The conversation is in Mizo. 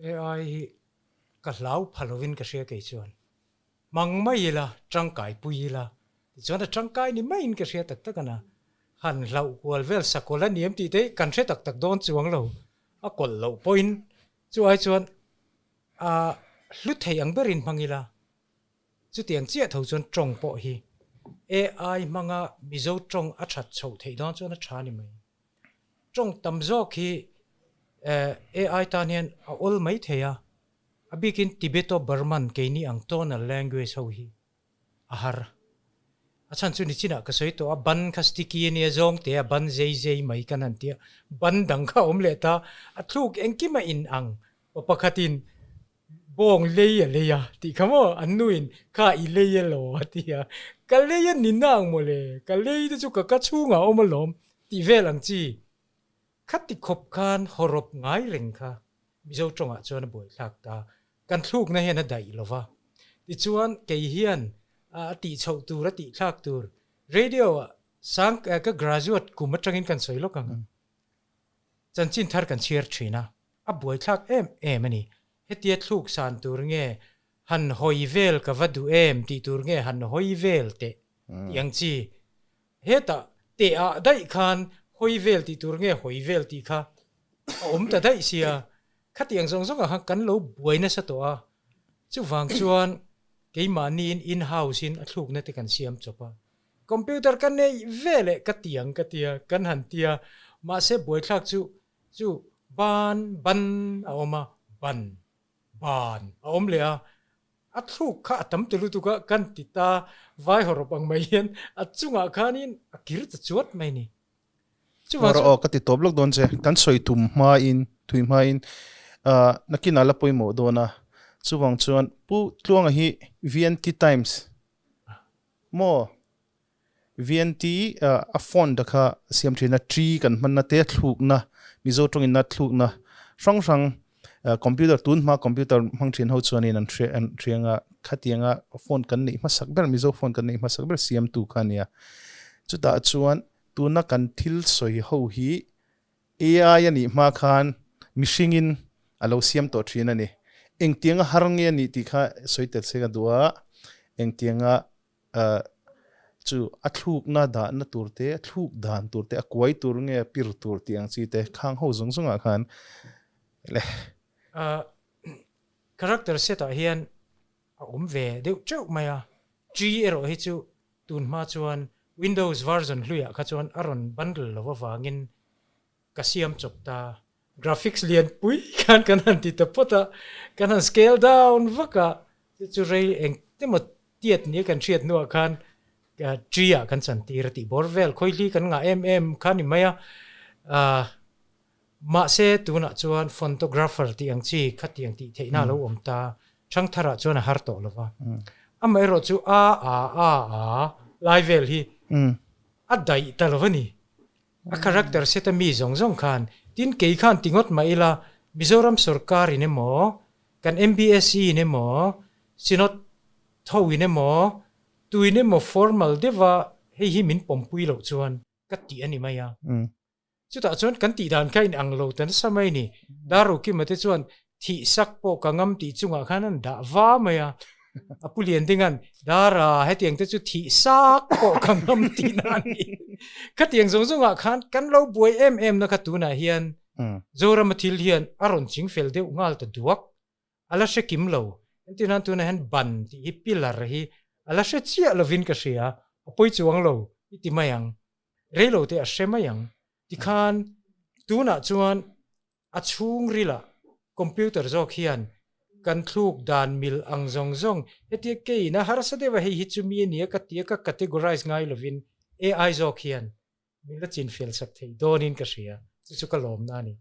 AI hi ka hlau pha lovin ka hria kei chuan. Hmang mai ila, tangkai pui ila, tichuan a tangkai ni maiin ka hria tak tak a na. Han hlauh kual vel sakawlh a niam tih te hi kan hre tak tak dawn chuang lo. A kawlh loh pawhin chu ai chuan a hlu thei ang berin hmang ila, chutiang chiah tho chuan tawng pawh hi AI hmanga Mizo tawng a that chhoh theih dawn chuan a tha ni mai. Tawng tam zawk hi AI tan hian a awl mai thei a, a bikin Tibeto-Burman keini ang tonal language ho hi a har. A chhan chu nichinah ka sawi tawh a, ban kha sticky a nia zawng te a ban zei zei mai kan han tia, ban dang kha a awm leh ta, a thluk engkim a in ang, pa pakhatin bawng lei a lei a tih kha maw, an nuin kha i lei a lo a ti a, ka lei a ni nang mawle, ka lei te chu ka ka chhungah a awm alawm tih vel ang chi. Khati khawp khan hawrawp ngai reng kha Mizo tawngah chuan a buaithlak ta. Kan thlukna hian a daih lo va. Tichuan kei hian a tih chhoh tur, a tih thlak tur radio ah sang ka graduate kum atangin kan sawi lawk ang. Chanchin thar kan chhiar thin a, a buaithlak em em a ni. Hetia thluk san tur nge han hawi vel ka va duh em tih tur nge han hawi vel teh tih ang chi. Hetah teh ah daih khan hawi vel tih tur nge hawi vel tih kha a awm ta daih sia, khatiang zawng zawng ah khan kan lo buai nasa tawh a, chuvang chuan keimahniin in house in a thlukna te kan siam chawp a, computer ka neih ve leh ka tiang ka tia kan han tia, mahse buaithlak chu chu ban ban a awm a, ban ban a awm leh a, A thluk kha a tam ti lutuk a, kan ti ta vai hawrawp ang mai hian a chungah khanin a kir ta chuat mai ni. Chuvang chu. Aw ka ti tawp lawk dawn che, kan sawi tum hmain, thui hmain nakinah la pawimawh dawn a, chuvang chuan Pu Tluanga hi VNT Times maw? VNT a font a kha siam thin a, tree kan hmanna te thlukna, Mizo tawngin a thlukna hrang hrang computer tun hma computer hmang thin ho chuanin an hre an hriang a, khatianga font kan neih hmasak ber Mizo font kan neih hmasak ber siamtu kha a nia. Chutah chuan tuna kan thil sawi ho hi AI a nih hma khan mihringin a lo siam tawh thin a ni. Engtianga har nge a nih tih kha sawi tel se ka duh a, engtianga Chu a thlukna dahna tur te, a thluk dan tur te, a kuai tur nge a pir tur tih ang chi te khang ho zawng zawngah khan le. Character set ah hian a awm ve deuh teuh mai a, Tree erawh hi chu tun hma chuan Windows version hluiah kha chuan a rawn bundle lo avangin Ka siam chawp ta. Graphics lian pui khan kan han ti ta phawt a, kan han scale down vak a, chu chu rei eng emaw tiat nia kan hriat hnuah khan tree ah kan chan tir a tih bawr vel khawihli kan ngah em em kha ni mai a. Mahse tunah chuan photographer tih ang chi khatiang tih theihna a lo awm ta, thangtharah chuan a har tawh lo va. Amaherawh chu a a a a lai vel hi a daih ta lo va ni. A character set a mi zawng zawng khan tin kei khan ti ngawt mah ila Mizoram sorkar in emaw, kan MBSE in emaw, Synod tho in emaw, tuin emaw formal deuha hei hi min pawmpui loh chuan ka tih a ni mai a. Chutah chuan kan tih dan kha inang lo ta nasa mai ni. Darukima te chuan Thih sak pawh ka ngam tih chungah khan an dah va mai a, a pu lian ding an Dara hetiang te chu thih sak pawh ka ngam tih na a ni. Khatiang zawng zawngah khan kan lo buai em em na kha tunah hian Zorama thil hian a rawn ching fel deuh nghal ta duak, a la hre kim lo. Entir nan tunah hian ban tih hi pillar hi a la hre chiah lovin ka hria, a pawi chuang lo i ti mai ang, reilo te a hre mai ang. Tikhan tunah chuan A chhungrilah computer zawk hian kan thluk dan mil ang zawng zawng hetia keiin a harsa deuh a hei hi chu mi a nia ka tia ka categorize ngai lovin AI zawk hian min la chinfel sak thei dawnin ka hria chu chu ka lawmna a ni.